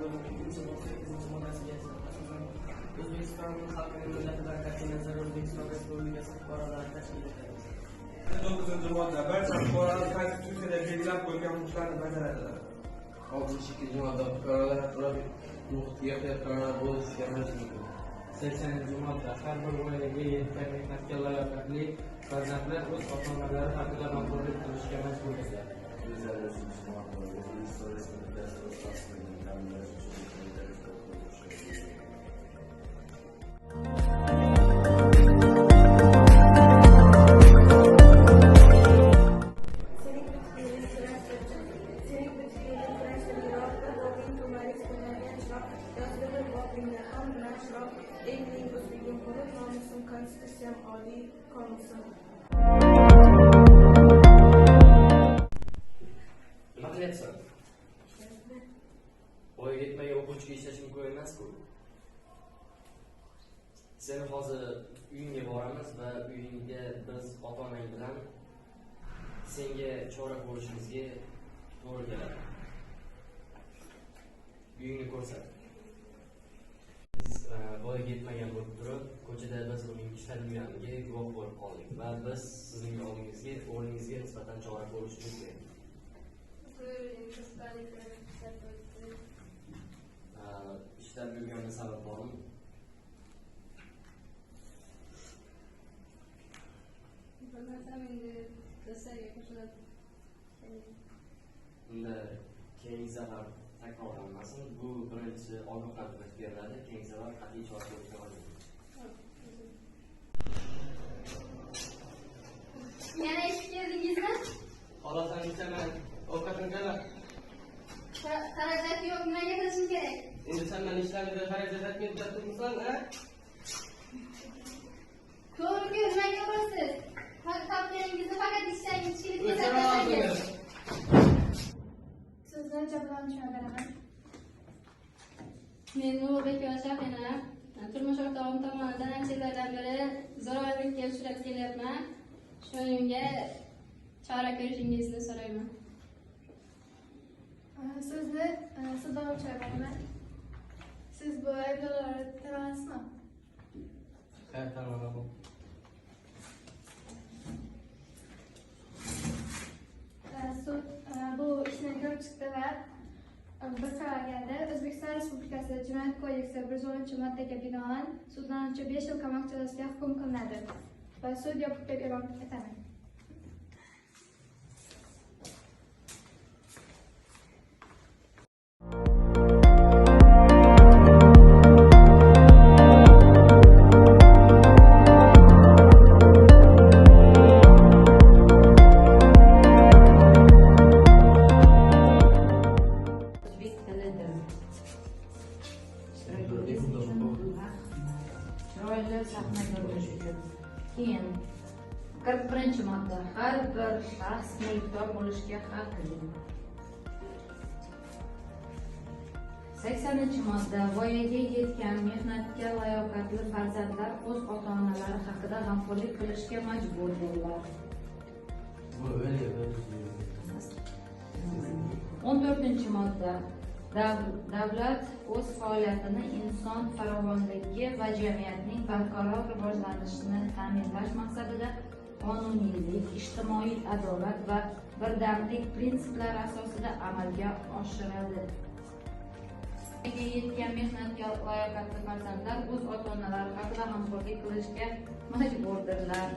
Bo'limi 2-to'qson 8-moddasiga asosan O'zbekiston xalqining millatidan qat'iy nazar O'zbekiston Respublikasi fuqarolari tashkil etadi. 9-modda. Barcha fuqarolar Konstitutsiyada belgilab qo'yilgan huquqlarni bajaradilar. 62-modda. Fuqarolar atrof muhitga ehtiyotkorona bo'lishga majburdir. 80-modda. Har bir voyaga yetgan mehnatga layoqatli farzandlar o'z ota-onalari haqida g'amxo'rlik qilishga majburdirlar. 153-modda. O'zbekiston Respublikasi o'z xavfsizligini ta'minlash uchun yetarli huquqqa. Sening butkul kurashtirdim. Sening butkul kurashtirib, bir bobing to'marik so'nargan chiroq, yozda bir bobingni ham bilan chiroq, ey mening o'zbegim, g'urur nomusim, konstitutsiyam, oliy qomusim. Nima qilyapsan? Voyaga yetmagan o'quvchiga ishlash mumkin emas-ku. Seni hozir uyingga boramiz va uyingga biz ota-onang bilan senga chora ko'rishimizga to'g'ri keladi. Uyingni ko'rsat. Biz voyaga yetmagan bo'lib turib, ko'chada biz uning ishlab yurganiga guvoh bo'lib qoldik va biz sizning oldingizga o'rningizga nisbatan chora ko'rishimiz kerak. Ishlab Ishlab yurgani sabab bormi? Bilmasam, endi do'stlarga qo'shilib. Unda keyingi safar takrorlanmasin. Bu birinchi ogohlantirish beriladi. Keyingi safar qat'iy chora ko'rishga majburmiz. Yana ishga keldingizmi? Xolasam ichaman. Ovqatim qani? Xarajat yo'q, nimaga qilishim kerak? Endi sen meni ishlarimga xarajat etmay turibsan, a? To'g'ri-ku, nimaga urasiz? Topganingizni faqat ichsangiz, ichkilikka O'chir sarflasangiz. og'zingni. So'zni jabrlanuvchiga beraman. Men Ulug'bekova Shahina, turmush o'rtog'im tomonidan ancha yillardan beri zo'ravonlikka uchrab kelyapman. Shunga chora ko'rishingizni so'rayman. So'zni sudlanuvchiga beraman. Siz bu ayblovlarni tan olasizmi? Ha, tan olaman. Sud bu ishni ko'rib chiqdi va bir qaror keldi. O'zbekiston Respublikasi Jinoyat kodeksi 110-moddaga binoan sudlanuvchi 5 yil qamoq jazosiga hukm qilinadi va sud yopiq deb e'lon etaman. O'zbek tilidir. Chiroyli uchun chiroyli sahna ko'rinish uchun. Keyin 41-modda. Har bir shaxs mulkdor bo'lishga haqli. 80-modda. Voyaga yetgan mehnatga layoqatli farzandlar o'z ota-onalari haqida g'amxo'rlik qilishga majburdirlar. Bu o'li. 14-modda. Davlat o'z faoliyatini inson farovonligi va jamiyatning barqaror rivojlanishini ta'minlash maqsadida qonuniylik, ijtimoiy adolat va birdamlik prinsiplari asosida amalga oshiradi. Voyaga yetgan mehnatga layoqatli farzandlar o'z ota-onalari haqida g'amxo'rlik qilishga majburdirlar.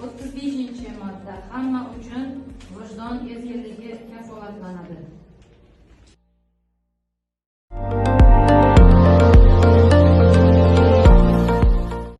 35-modda. Hamma uchun vijdon erkinligi kafolatlanadi.